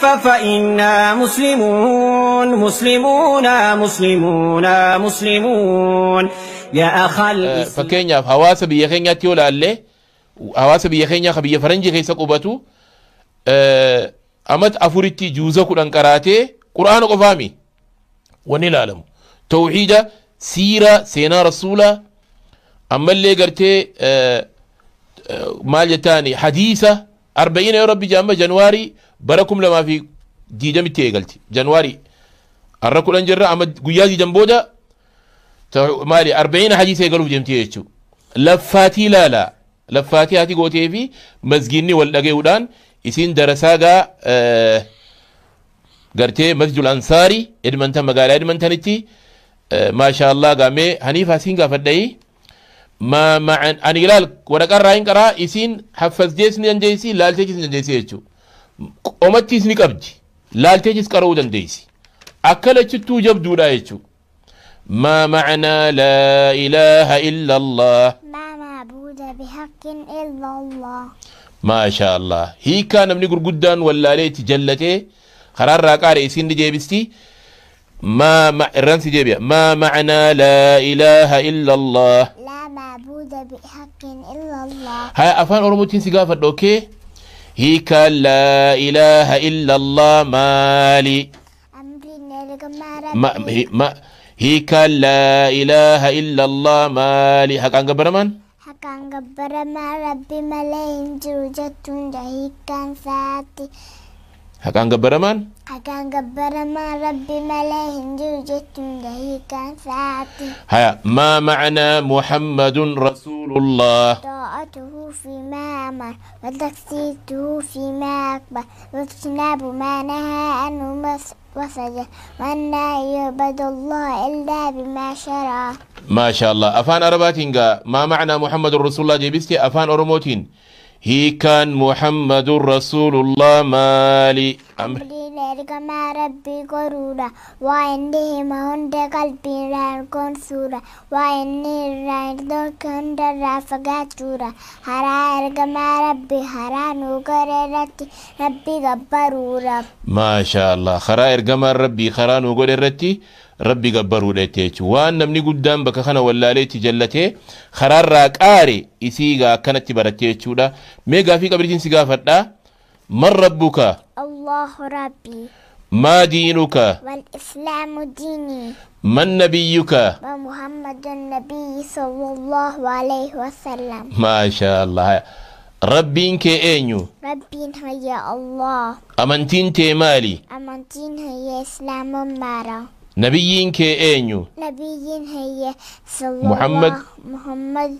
فإنا مسلمون مسلمون مسلمون مسلمون يا أخ الإسلام. Fakkeenyaaf, hawaasa biyya keenyaatti yoo laalle, hawaasa biyya keenyaa ka biyya faranjii keessa qubatu amat 4tti juuza 10 qaraatee, qur'aana qofaami wanni ilaalamu, tawxiida, siira, seenaa rasuulaa, ammallee gartee maal jettaani, hadiisa, arba'iina. Yoo rabbi jaamma, Januwaarii bara 2020tti eegalti. Januwaarii har'a 10 jirra, amma guyyaa 20 booda maali, arba'iina hadiisa eegaluuf deemti jechuu. Laffaatii laala, laffaatii haati gootee fi masgiinni wal dhaga'uudhaan isiin darasaa gaa gartee Masjidul Ansaarii Edmonton, magaalaa Edmontonitti. Maasha Allah. Gaamee Haniifaa, siin gaafadhayi, ma ma'an ani ilaal, waraqarraa hin qaraa, isiin haffazdees ni dandeessi, laalteechis ni dandeessi jechuu. Qomattiis ni qabdi, laalteechis qara'uu dandeessi. Akka lachittuu jabduudha jechuu. ما معنى لا إله إلا الله؟ لا معبود بحق إلا الله. ما شاء الله. Hiikaa namni gurguddaan wallaaleetti jallatee karaarraa qaare isin ni deebisti. ما مع الرنسي جيبيا، ما معنى لا إله إلا الله؟ لا معبود بحق إلا الله. هاي afaan oromootiin si gaafadha. Okay, hiikaa لا إله إلا الله maali? Amriin ergamaa ما Rabbii ما hiikaa لا إله إلا الله maali? Haqaan gabbaramaan Haqaan gabbaramaa Rabbi malee hin jiru jechuun hiikkaan isaati. Haqaan gabbaramaan Haqaan gabbaramaa Rabbi malee hin jiru jechuun hiikkaan isaati. هيا، ما معنى محمد رسول الله؟ طاعته فيما أمر وتصديقه فيما أخبر واجتناب ما نهى عنه وزجر وأن لا يعبد الله إلا بما شرع. ما شاء الله. Afaan arabaatiin gaa ما معنى محمد رسول الله deebiste. Afaan oromootiin hiikaan محمد رسول الله maali? Amri Amriin ergamaa Rabbii goruudha. Waa inni hima hunda qalbiirraan goonsuudha. Waa inni irraa hin dhorke hundarraa fagaachuudha. Haraa ergamaa Rabbii haraa nuu godhe irratti Rabbii gabbaruudha. ما شاء الله. Karaa ergamaan rabbii karaa nuu godhe irratti rabbi gabbaruudha jette jechuudha. Waan namni guddaan bakka kana wallaaleetti jallatee karaarraa qaare isii gaa akkanatti baratte jechuudha. Mee gaafii qabriitiin si gaafadha. من ربك؟ الله ربي. ما دينك؟ والإسلام ديني. من نبيك؟ ومحمد النبي صلى الله عليه وسلم. ما شاء الله. Rabbiin kee eenyu? Rabbiin هي الله. Amantiin tee maali? Amantiin هي Islaamummaadha. Nabiyyiin kee eenyu? Nabiyyiin هي صلى محمد. الله محمد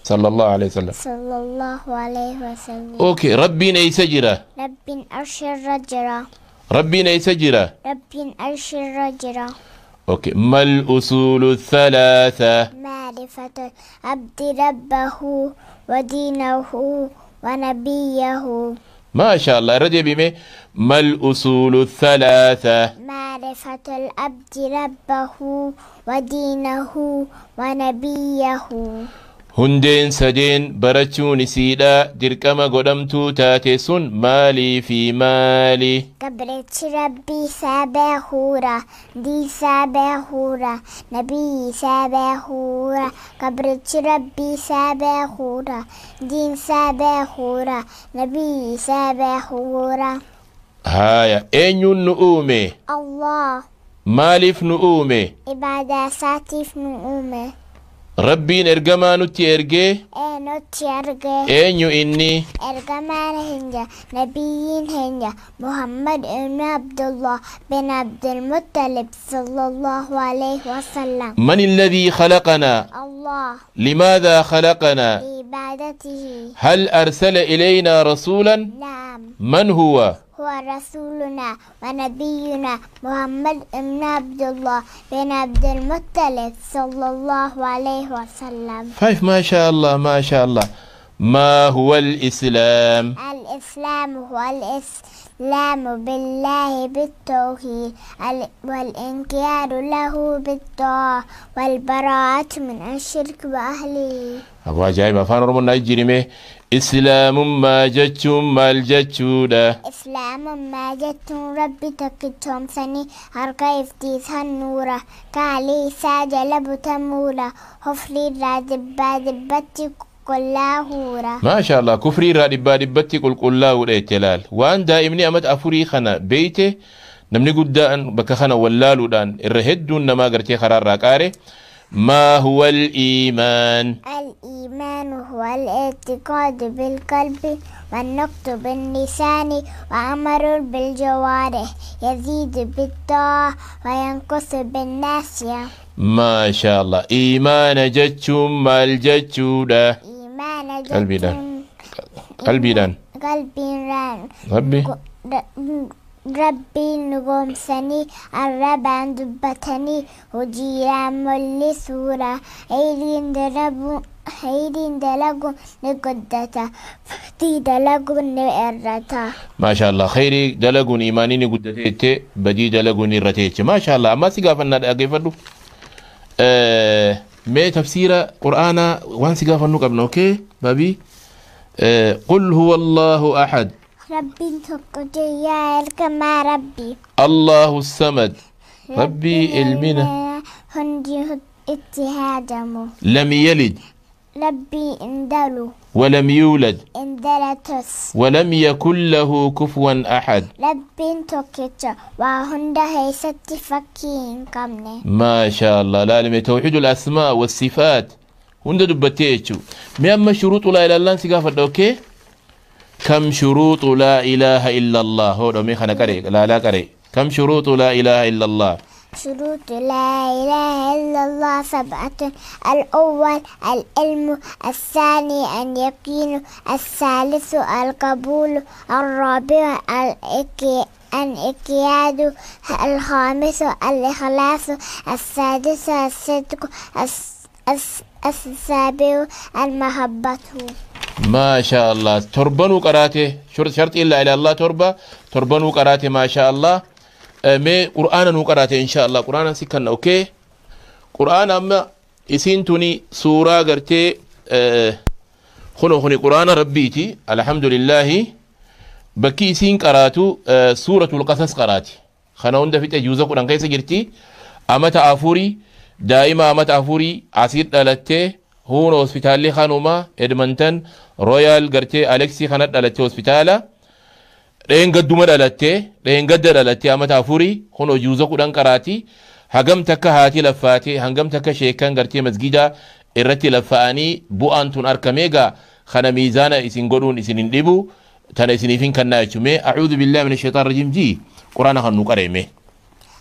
صلى الله عليه وسلم. صلى الله عليه وسلم. Okay, rabbiin eessa jira? Rabbiin arshirra jira. Rabbiin eessa jira? Rabbiin arshirra jira. Okay, ما الأصول الثلاثة؟ معرفة العبد ربه ودينه ونبيه. ما شاء الله. Irra deebime. ما الأصول الثلاثة؟ معرفة العبد ربه ودينه ونبيه. Hundeen sadeen barachuun isiidha dirqama godhamtuu taate sun maalii fi maali? Gabrichi Rabbii isaa beekuudha. Diin isaa beekuudha. Nabiyyi isaa beekuudha. Gabrichi Rabbii isaa beekuudha. Diin isaa beekuudha. Nabiyyi isaa beekuudha. Haya, eenyuun nu uume? Allah. Maaliif nu uume? Ibaadaa isaatiif nu uume. Rabbiin ergamaa nutti ergee? Ee, nutti ergee. Eenyu inni? Ergamaan keenya, nabiyyiin keenya Muhammad ibn Abdullah bin Abdulmuttalib صلى الله عليه وسلم. من الذي خلقنا؟ الله. لماذا خلقنا؟ لعبادته. هل أرسل إلينا رسولا؟ نعم. من هو؟ هو رسولنا ونبينا محمد بن عبد الله بن عبد المطلب صلى الله عليه وسلم. طيب، ما شاء الله، ما شاء الله. ما هو الإسلام؟ الإسلام هو الإسلام بالله بالتوحيد والانقياد له بالطاعة والبراءة من الشرك وأهله. Abu ajaa'iba, afaan Oromoon naa jijjiirime. Islaamummaa jechuun maal jechuudha? Islaamummaa jechuun Rabbi tokkichoomsanii harka iftiisan nuura kaalii isaa jala butamuudha, hofliirraa dhibbaa dhibbatti qulqullaahuudha. Maasha Allah, kufrii irraa dhibbaa dhibbatti qulqullaa'uudha jette. Laal, waan daa'imni amata 4 kana beeyte namni guddaan bakka kana wallaaluudhaan irra hedduun namaa gartee karaarraa qaare. ما هو الإيمان؟ الإيمان هو الاعتقاد بالقلب والنطق باللسان وأمر بالجوارح، يزيد بالطاعة وينقص بالنسية. ما شاء الله. إيمان jechuun maal jechuudha? إيمان Qalbiidhaan. Jechuun Qalbiidhaan. Qalbiidhaan. Rabbi. Rabbiin dhugoomsanii, arrabaan dubbatanii, hojiidhaan mul'isuudha. Khayriin dalaguun ni guddata, badii dalaguun ni irrata. Maasha Allah, khayrii dalaguun imaanii ni guddate jettee, badii dalaguun ni irrate jeche. Maasha Allah, ammaa si gaafannaa, dhaggeeffadhu. Mee tafsiira Qur'aanaa waan si gaafannu qabna, okay? Babii. قل هو الله أحد. Rabbiin tokko yaa ergamaa Rabbii. الله الصمد. Rabbii ilmina. Hundi itti haadamu. لم يلد. Rabbii hin dalu. ولم يولد. Hin dalatus. ولم يكن له كفوا أحد. Rabbiin tokkicha waa hunda keessatti fakkii hin qabne. ما شاء الله، لا توحيد الأسماء والصفات hunda dubbattee jechuu. Mee amma shuruuxu laa ilaaha illallah si gaafadha, okay? كم شروط لا إله إلا الله؟ هو mee kana qare, laalaa qare. كم شروط لا إله إلا الله؟ شروط لا إله إلا الله سبعة: الأول العلم، الثاني اليقين، الثالث القبول، الرابع الانقياد، الخامس الإخلاص، السادس الصدق، السابع المحبة. ما شاء الله، torbanuu qaraate. شرط لا إله إلا الله torba, torbanuu qaraate. ما شاء الله. Mee qur'aana nuu qaraate, إن شاء الله. Qur'aana si kanna, okay? Qur'aana amma isiin tuni suuraa gartee kuno kuni qur'aana Rabbiiti. الحمد لله, bakki isiin qaraatu Suuratul Qasas qaraati. Kana hunda fixe, juuza 10 keessa jirti. Amata 4, daa'ima amata 4 asii dhalattee, huuna hospitaalli kanuma Edmonton Royal gartee Aleksii kana dhalattee, hospitaala dheengadduma dhalattee, dheengadda dhalattee, amata 4 kunoo juuza 10 qaraati. Hagam takka haati laffaatee, hangam takka sheekan gartee masgida irratti laffa'anii bu'aan tun arkameegaa kana miizaana isin godhuun isin hin dhibu, tana isiniifin kannaa jechuun. أعوذ بالله من الشيطان الرجيم jii, quraana kan nu qareeme.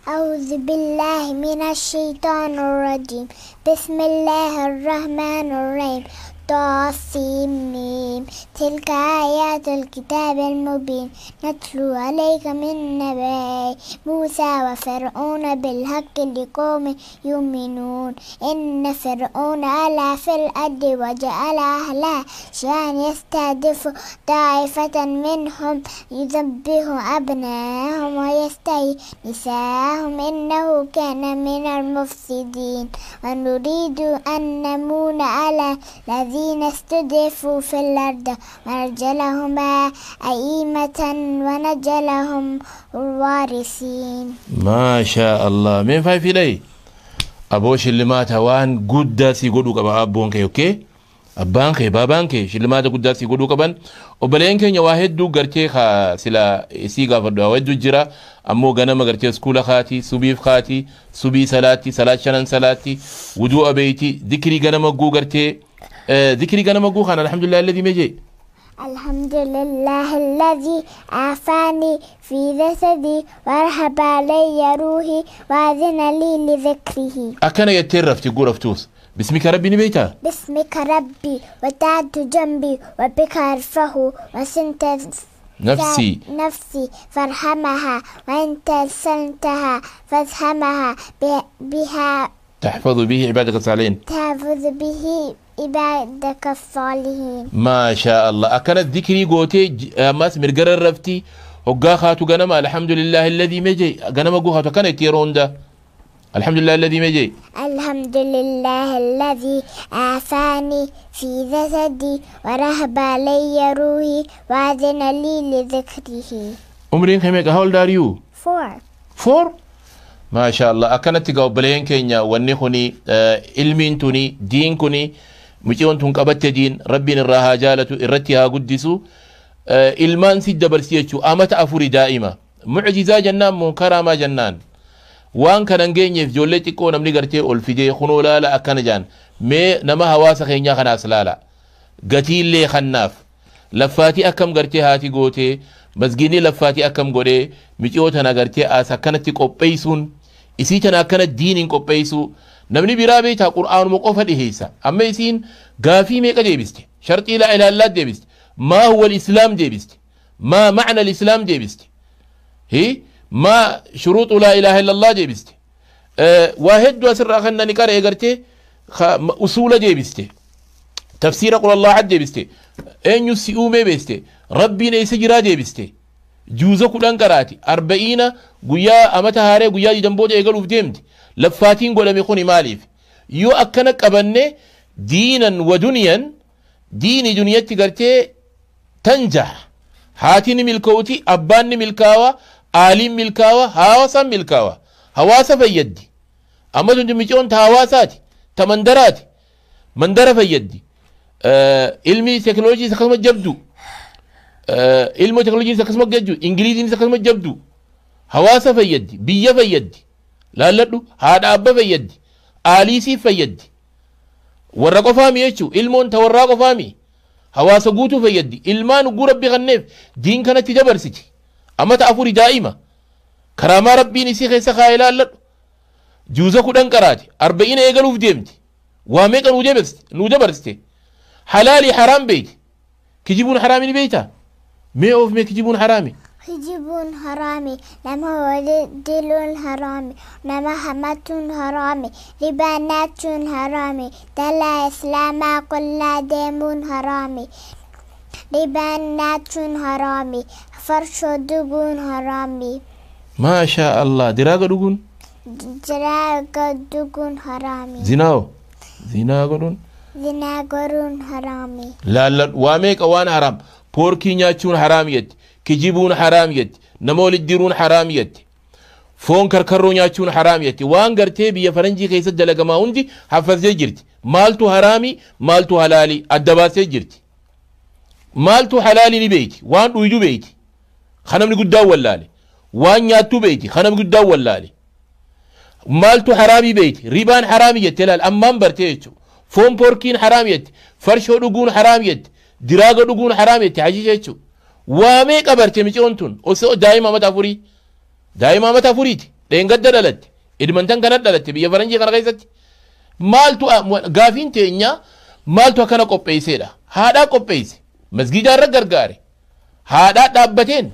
أعوذ بالله من الشيطان الرجيم، بسم الله الرحمن الرحيم. طاسيم، تلك آيات الكتاب المبين، نتلو عليك من نبأ موسى وفرعون بالحق لقوم يؤمنون. إن فرعون علا في الأرض وجعل أهلها شيعا يستضعف طائفة منهم، يذبح أبناءهم ويستحيي نساءهم، إنه كان من المفسدين. ونريد أن نمن على الذين استضعفوا في الأرض ونجعلهم أئمة ونجعلهم الوارثين. ما شاء الله. Mee faayifidhay aboo, shillimaata waan guddaa sii godhuu qaba abboon kee, okay? Abbaan kee, baabaan kee shillimaata guddaa sii godhuu qaban. Obboleen keenya waa hedduu gartee ka sila isii gaafadhu waa hedduu jira, ammoo ganama gartee iskuula kaati, subiif kaati, subii salaatti, salaat shanan salaatti, wudu'a beeyti, dikrii ganama guu gartee dikrii ganama guu kana الحمد لله الذي meejee. الحمد لله الذي عافاني في جسدي وأرهب علي روحي وأذن لي لذكره. Akkana jettee rafti guu raftuus باسمك ربي ni beeytaa? باسمك ربي وضعت جنبي وبك أرفعه وسنت نفسي. نفسي فارحمها وانت سنتها فافهمها بها. تحفظ به عبادك الصالحين. تحفظ به عبادك الصالحين. ما شاء الله. Akkana dikrii gootee ammas mirgara rafti. Hoggaa kaatu ganama alhamdulillahi alladhii meje ganama guu kaatu akkana itti yeroo hunda alhamdulillahi alladhii meje. الحمد لله الذي عافاني في جسدي ورهب علي روحي وأذن لي لذكره. Umriin kee meeqa? How old are you? 4. 4. Maasha Allah, akkanatti gaa obboleeyyan keenya, wanni kuni ilmiin tuni, diin kuni, muciyoon tun qabatte diin rabbiin irraa haa jaalatu, irratti haa guddisu. Ilmaan si dabarsi jechuu amata 4 daa'ima mucjizaa jennaan moo karaamaa jennaan waan kana hin geenyeef ijoollee xiqqoo namni gartee ol fidee kunoo laala akkana jaan. Mee nama hawaasa keenyaa kanaas laala, gatiillee kannaaf laffaatii akkam gartee haati gootee masgiinni laffaatii akkam godhee miciyoo tana gartee as akkanatti qopheessuun isii tana akkana diiniin qopheessuu. Namni biraa beektaa qur'aanuma qofa dhiheessa. Amma isiin gaafii meeqa deebiste? Sharxii laa ilaaha illallaah deebiste, maa huwa al-islaam deebiste, maa macna al-islaam deebiste, hi maa shuruuxu laa ilaaha illallah deebiste, waa hedduu asirraa kan nani qara'e gartee usuula deebiste, tafsiira qul allah ahad deebiste, eenyu si uumee beeste, rabbiin eessa jiraa deebiste, juuza 10 qaraati, arba'iina guyyaa amata haaree guyyaa 20 booda eegaluuf deemti. Laffaatiin godhame kuni maaliif? Yoo akkana qabanne diinan wa duniyan, diini duniyatti gartee tanjah, haati ni milkooti, abbaan ni milkaawa, aaliin milkaawa, hawaasaan milkaawa, hawaasa fayyaddi. Amma tun micoon ta hawaasaati, ta mandaraati, mandara fayyaddi. Ilmi teknoolojii akkasuma jabdu, ilmi teknoolojii akkasuma jabdu, ingiliziin akkasuma jabdu, hawaasa fayyaddi, biyya fayyaddi, laalladhu, haadha abba fayyaddi, aaliisii fayyaddi, warra qofaami jechuu. Ilmoon ta warraa qofaami, hawaasa guutuu fayyaddi. Ilmaan ugguu rabbi kanneef diin kanatti dabarsiti. Amata 4 daa'ima karaamaa rabbiin isii keessa kaa'ee laalladhu. Juuza 10 qaraati, arba'iina eegaluuf deemti, waa meeqa nuu dabarsite. Halaalii haraam beeyti. Kijibuun haraami ni beeytaa? Mee oof, mee kijibuun haraami? Kijibuun haraami, nama walitti haraami, nama hamatuun haraami, ribaa nyaachuun haraami, dallaa islaamaa qullaa deemuun haraami, ribaa nyaachuun haraami, farshoo dhuguun haraami. Maashaa Allah. Diraaga dhuguun? Diraaga dhuguun haraami. Zinaawo, zinaa godhuun? Zinaa godhuun haraami. Laalladhu, waa meeqa waan haraam. Poorkii nyaachuun haraam jetti, kijibuun haraam jetti, nama walitti diruun haraam jetti, foon karkarroo nyaachuun haraam jetti. Waan gartee biyya faranjii keessatti dalagamaa hundi haffazee jirti. Maaltu haraami, maaltu halaalii adda baasee jirti. Maaltu halaalii ni beeyti, waan dhuydu beeyti kan namni guddaan wallaale, waan nyaattuu beeyti kan namni guddaan wallaale, maaltu haraamii beeyti. Ribaan haraamii jette, laal, ammaan bartee jechuudha. Foon poorkiin haraam jetti, farshoo dhuguun haraam jetti, diraaga dhuguun haraam jetti, hashiisha jechuudha. Waa meeqa barte micoon tun osoo daa'ima amata 4. Daa'ima amata 4ti, dheengadda dhalatte, Edmonton kana dhalatte, biyya faranjii kana keessatti. Maaltu gaafiin teenya, maaltu akkana qopheesseedha? Haadhaa qopheesse, masgiida irra gargaare, haadhaa dhaabbateen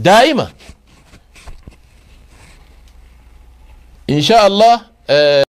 daa'ima insha Allah.